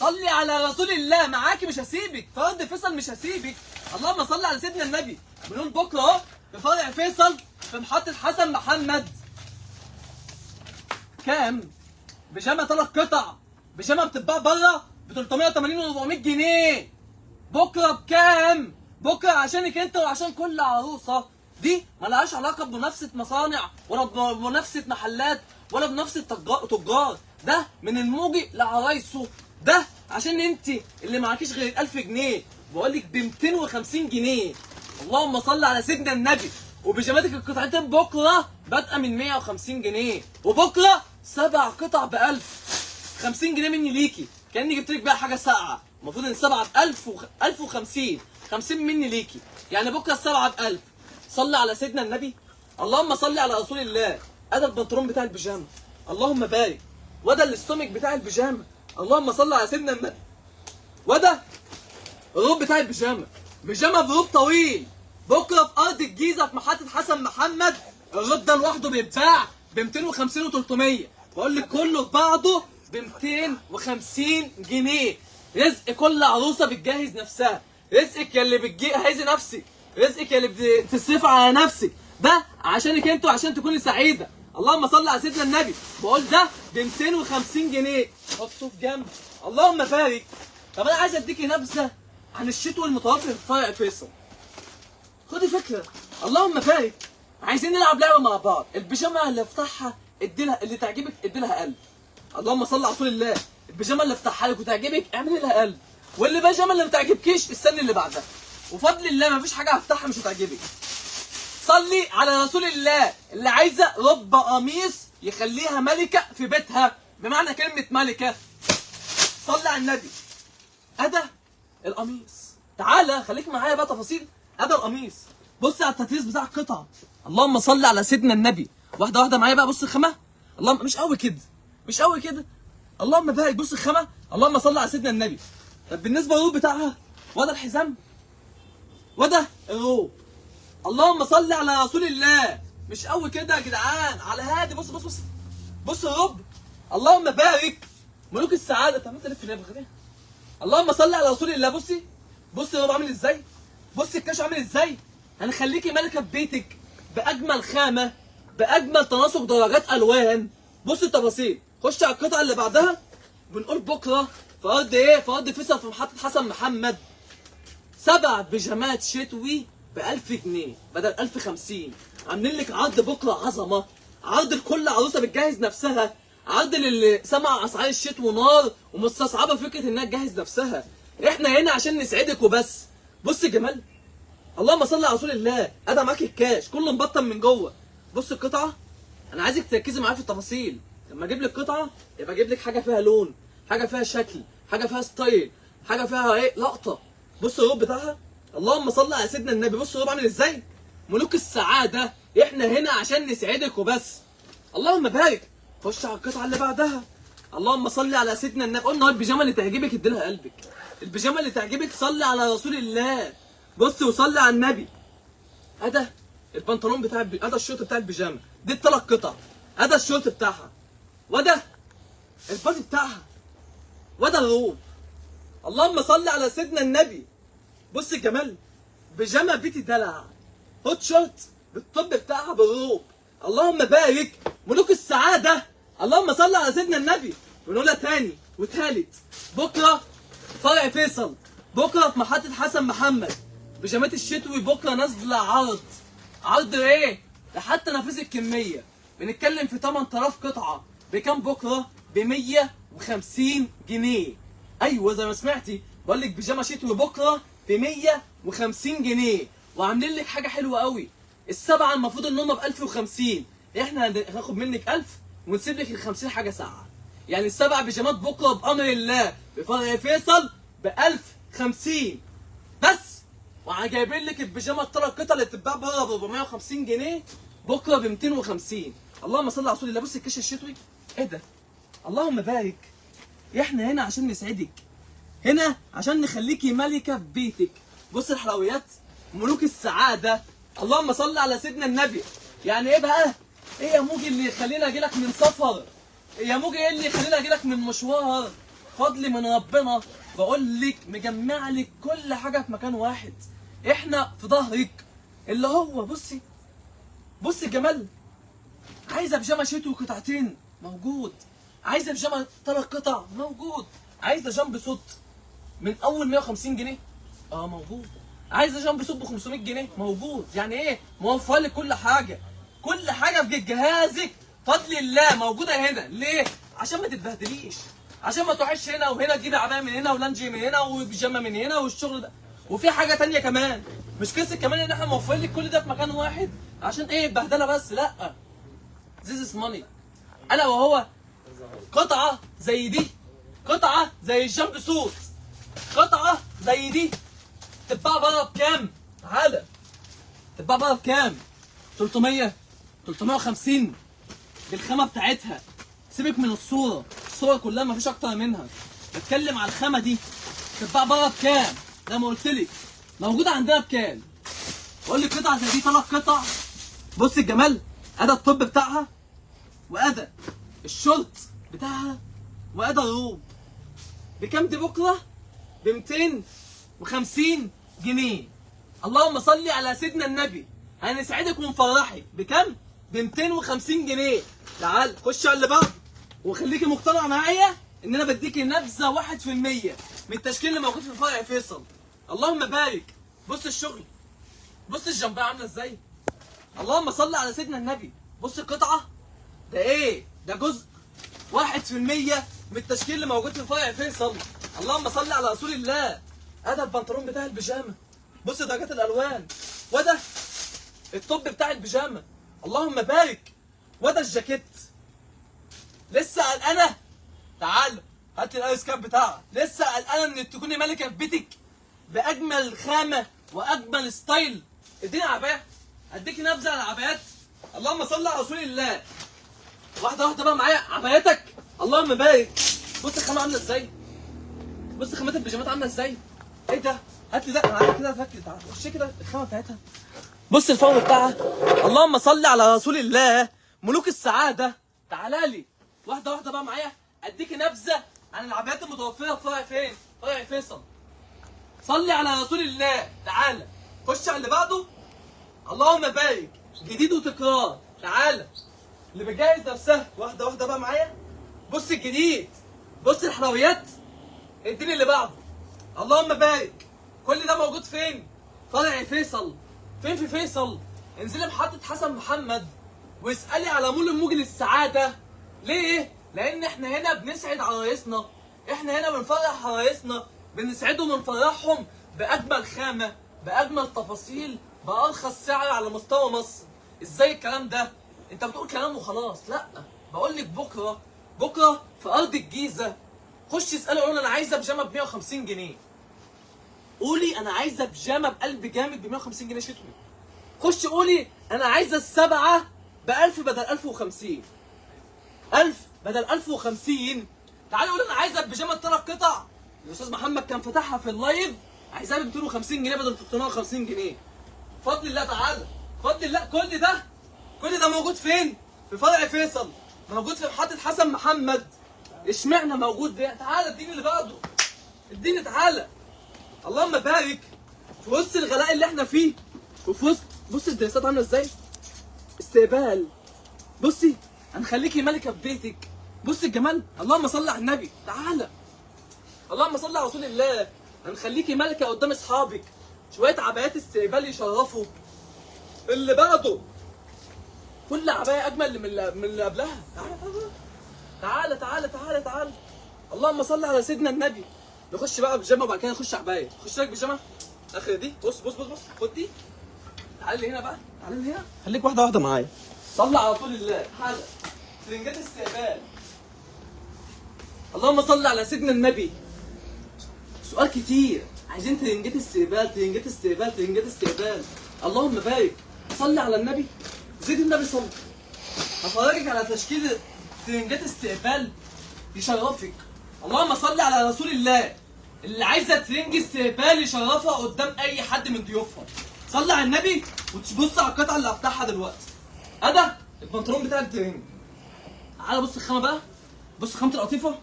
صلي على رسول الله، معاكي مش هسيبك، فرد فيصل مش هسيبك. اللهم صل على سيدنا النبي. بنقول بكره اهو في فرع فيصل في محطة حسن محمد. كام؟ بيجامه 3 قطع، بيجامه بتتباع بره ب 380 و 400 جنيه. بكره بكام؟ بكره عشانك انت وعشان كل عروسه. دي ملهاش علاقة بمنافسه مصانع ولا بمنافسه محلات ولا بمنافسه تجار. ده من الموجي لعرايسه. ده عشان انت اللي معكيش غير 1000 جنيه، بقول لك ب 250 جنيه. اللهم صل على سيدنا النبي. وبيجاماتك القطعتين بكره بادئه من 150 جنيه، وبكره 7 قطع ب 1000. 50 جنيه مني ليكي، كاني جبت لك بقى حاجة ساقعه. المفروض ان 7 ب 1000 1050، 50 مني ليكي، يعني بكره السبعة ب 1000. صلي على سيدنا النبي، اللهم صل على رسول الله. ادى البنطلون بتاع البيجامه، اللهم بارك. وده الاستومك بتاع البيجامه، اللهم صل على سيدنا النبي. وده الروب بتاع البيجامه، بيجامه بروب طويل. بكره في ارض الجيزة في محطة حسن محمد، الروب ده لوحده بيتباع ب 250 و 300. بقول لك كله ببعضه ب 250 جنيه. رزق كل عروسه بتجهز نفسها، رزقك يا اللي بتجهزي نفسك، رزقك يا اللي بتصرفي على نفسك. ده عشانك انتوا، عشان تكوني سعيدة. اللهم صل على سيدنا النبي. بقول ده ب 250 جنيه، حطه في جنب. اللهم بارك. طب انا عايز اديكي نبذه عن الشتوي المتوفر في فرع فيصل. خدي فكرة. اللهم بارك. عايزين نلعب لعبه مع بعض. البيجامه اللي افتحها اديلها، اللي تعجبك اديلها قلب. اللهم صل على رسول الله. البيجامه اللي افتحها لك وتعجبك اعملي لها قلب، واللي بيجامه اللي ما تعجبكيش استني اللي بعدها. وفضل الله مفيش حاجة هفتحها مش هتعجبك. صلي على رسول الله. اللي عايزه رب قميص يخليها ملكه في بيتها، بمعنى كلمة ملكه. صلي على النبي. ادا القميص، تعالى خليك معايا بقى تفاصيل. ادا القميص، بص على التطريز بتاع القطعة. اللهم صل على سيدنا النبي. واحدة واحدة معايا بقى. بص الخامة، اللهم مش قوي كده، مش قوي كده. اللهم بارك. بص الخامة، اللهم صل على سيدنا النبي. طب بالنسبة للروب بتاعها، وده الحزام وده الروب. اللهم صل على رسول الله. مش قوي كده يا جدعان، على هادي. بص بص بص بص الروب، اللهم بارك. ملوك السعادة. طب انت لف ليه بخير. اللهم صل على رسول الله. بصي بصي الروب عامل ازاي، بصي الكاش عامل ازاي. هنخليكي ملكه في بيتك باجمل خامة، باجمل تناسق درجات الوان. بصي التفاصيل. خش على القطعة اللي بعدها. بنقول بكره في ارض ايه؟ في ارض فيصل في محطة حسن محمد. 7 بيجامات شتوي ب 1000 جنيه بدل 1050. عاملين لك عرض بكره عظمه، عرض لكل عروسه بتجهز نفسها، عرض للي سمع اسعار الشتوي نار ومستصعبه فكرة انها تجهز نفسها. احنا هنا عشان نسعدك وبس. بص الجمال، اللهم صل على رسول الله. انا معاك الكاش كله مبطن من جوه. بص القطعة، انا عايزك تركزي معايا في التفاصيل. لما اجيب لك قطعه يبقى اجيب لك حاجة فيها لون، حاجة فيها شكل، حاجة فيها style، حاجة فيها ايه، لقطة. بص الروب بتاعها، اللهم صل على سيدنا النبي. بص الروب عامل ازاي، ملوك السعادة. احنا هنا عشان نسعدك وبس. اللهم بارك. خش على القطعة اللي بعدها. اللهم صل على سيدنا النبي. قلنا البيجامه اللي تعجبك اديلها قلبك، البيجامه اللي تعجبك صلي على رسول الله. بص وصلي على النبي. ادا البنطلون بتاع ادا الشورت بتاع البيجامه، دي الثلاث قطع. ادا الشورت بتاعها، وده ال body بتاعها، وده الروب. اللهم صل على سيدنا النبي. بص الجمال، بيجامه بيتي دلع، hot short بال top بتاعها بالروب. اللهم بارك. ملوك السعادة. اللهم صل على سيدنا النبي. بنقولها تاني وتالت، بكره فرع فيصل، بكره في محطة حسن محمد. بيجامات الشتوي بكره نازله عرض. عرض ايه؟ لحتى نفذ الكمية. بنتكلم في 8000 قطعه. بكام بكره؟ ب 150 جنيه. ايوه زي ما سمعتي، بقول لك بيجامه شتوي بكره ب 150 جنيه. وعاملين لك حاجة حلوة قوي. السبعة المفروض ان هم ب 1050، احنا هناخد منك 1000 ونسيب لك ال 50 حاجة ساعة. يعني السبع بيجامات بكره بامر الله بفرع فيصل ب 1050 بس. وجايبين لك البيجامه الثلاث قطع اللي بتتباع بره ب 450 جنيه بكره ب 250. اللهم صل على رسول الله. بص الكش الشتوي، ايه ده؟ اللهم بارك. احنا هنا عشان نسعدك، هنا عشان نخليكي ملكه في بيتك. بص الحلويات، ملوك السعادة. اللهم صل على سيدنا النبي. يعني ايه بقى؟ ايه يا موجي اللي يخليني اجيلك من سفر؟ يا موجي ايه اللي يخليني اجيلك من مشوار؟ فضل من ربنا بقول لك مجمع لك كل حاجة في مكان واحد. احنا في ظهرك. اللي هو بصي بصي الجمال. عايزه بيجامه شتوي قطعتين موجود، عايزه بيجامه 3 قطع موجود، عايزه jumpsuit من اول 150 جنيه موجود، عايزه jumpsuit ب 500 جنيه موجود. يعني ايه؟ موفر لك كل حاجة، كل حاجة في جهازك فضل الله موجودة هنا. ليه؟ عشان ما تتبهدليش، عشان ما تروحيش هنا وهنا تجيبي عباية من هنا ولانجي من هنا وبيجامه من هنا والشغل ده. وفي حاجة تانية كمان، مش قصة كمان ان احنا موفرين لك كل ده في مكان واحد عشان ايه؟ بهدله بس، لا. This is money. الا وهو قطعه زي دي، قطعه زي ال jumpsuit، قطعه زي دي تتباع بره بكام؟ تعالى تتباع بره بكام؟ 300 350 بالخامه بتاعتها. سيبك من الصورة، الصورة كلها مفيش اكتر منها. بتكلم على الخامة دي تتباع بره بكام؟ زي ما قلت لك موجودة عندنا بكام؟ بقول لك قطعه زي دي 3 قطع. بص الجمال، ادى ال top بتاعها وادى الشورت بتاعها وادى الروب. بكام دي بكره؟ ب 250 جنيه. اللهم صل على سيدنا النبي. هنسعدك ونفرحك. بكام؟ ب 250 جنيه. تعال خش على اللي بعده وخليكي مقتنعة معايا ان انا بديكي نبذه 1% من التشكيل اللي موجود في فرع فيصل. اللهم بارك. بص الشغل، بص الجنبيه عامله ازاي. اللهم صل على سيدنا النبي. بص القطعة ده ايه؟ ده جزء 1% من التشكيل اللي موجود في فرع فيصل. اللهم صل على رسول الله. ادي البنطلون بتاع البيجامه، بص درجات الالوان، وده ال top بتاع البيجامه. اللهم بارك. وده الجاكيت. لسه قلقانة؟ تعال هات لي ال ice cap بتاعها. لسه قلقانة ان تكوني ملكه في بيتك باجمل خامة واجمل style. اديني عباية، اديكي نبذه على العبايات. اللهم صل على رسول الله. واحدة واحدة بقى معايا عبايتك. اللهم بارك. بص الخامة عامله ازاي، بص خامات البيجامات عامله ازاي. ايه ده؟ هات لي ده. انا عايز كده افكر. تعال خش كده الخامة بتاعتها، بص الفوم بتاعها. اللهم صل على رسول الله. ملوك السعادة. تعالى لي واحدة واحدة بقى معايا، اديكي نبذه عن العبايات المتوفرة في فرع فين؟ فرع فيصل. صلي على رسول الله. تعالى خش على اللي بعده. اللهم بارك. جديد وتكرار. تعالى اللي بتجهز نفسها واحدة واحدة بقى معايا. بص الجديد، بص الحلويات. اديني اللي بعده. اللهم بارك. كل ده موجود فين؟ فرع فيصل. فين في فيصل؟ انزلي محطة حسن محمد واسألي على مول الموج للسعادة. ليه؟ لأن احنا هنا بنسعد عرايسنا، احنا هنا بنفرح عرايسنا، بنسعدهم ونفرحهم بأجمل خامة، بأجمل تفاصيل، بأرخص سعر على مستوى مصر. ازاي الكلام ده؟ انت بتقول كلام وخلاص. لا، بقول لك بكره، بكره في ارض الجيزة خش اسالي قولي انا عايزه بيجامه ب 150 جنيه. قولي انا عايزه بيجامه بقلب جامد ب 150 جنيه شتوي. خش قولي انا عايزه السبعة ب 1000 بدل 1050. 1000 بدل 1050. تعالي قولي انا عايزه البيجامه الثلاث قطع. الاستاذ محمد كان فتحها في ال live، عايزاها ب 250 جنيه بدل 350 جنيه. فضل الله تعالى، فضل الله. كل ده، كل ده موجود فين؟ في فرع فيصل، موجود في محطة حسن محمد. اشمعنى موجود ده؟ تعالى اديني اللي بعده، اديني تعالى. اللهم بارك. في وسط الغلاء اللي احنا فيه، وفي وسط، بص الدراسات عامله ازاي؟ استقبال. بصي هنخليكي ملكه في بيتك. بصي الجمال. اللهم صل على النبي. تعالى اللهم صل على رسول الله. هنخليكي ملكه قدام اصحابك. شوية عبايات استقبال يشرفوا. اللي بعده كل عباية اجمل من اللي قبلها. تعالى تعالى تعالى تعالى تعالى. اللهم صل على سيدنا النبي. نخش بقى بيجامه وبعد كده نخش عباية. خش لك بيجامه اخر دي. بص بص بص بص، خد دي. تعالى لي هنا بقى، تعالى لي هنا. خليك واحدة واحدة معايا. صلى على رسول الله. تعالى ترنجات استقبال. اللهم صل على سيدنا النبي. سؤال كتير، عايزين ترنجات استقبال، ترنجات استقبال، ترنجات استقبال. اللهم بارك. صلي على النبي. زيد النبي صلي. هفرجك على تشكيل ترنجات استقبال يشرفك. اللهم صل على رسول الله. اللي عايزه ترنج استقبال يشرفها قدام اي حد من ضيوفها. صلي على النبي وتبص على القطعة اللي هفتحها دلوقتي. ادا البنطلون بتاع الترنج. تعالى بص الخامة بقى، بص خامة القطيفه.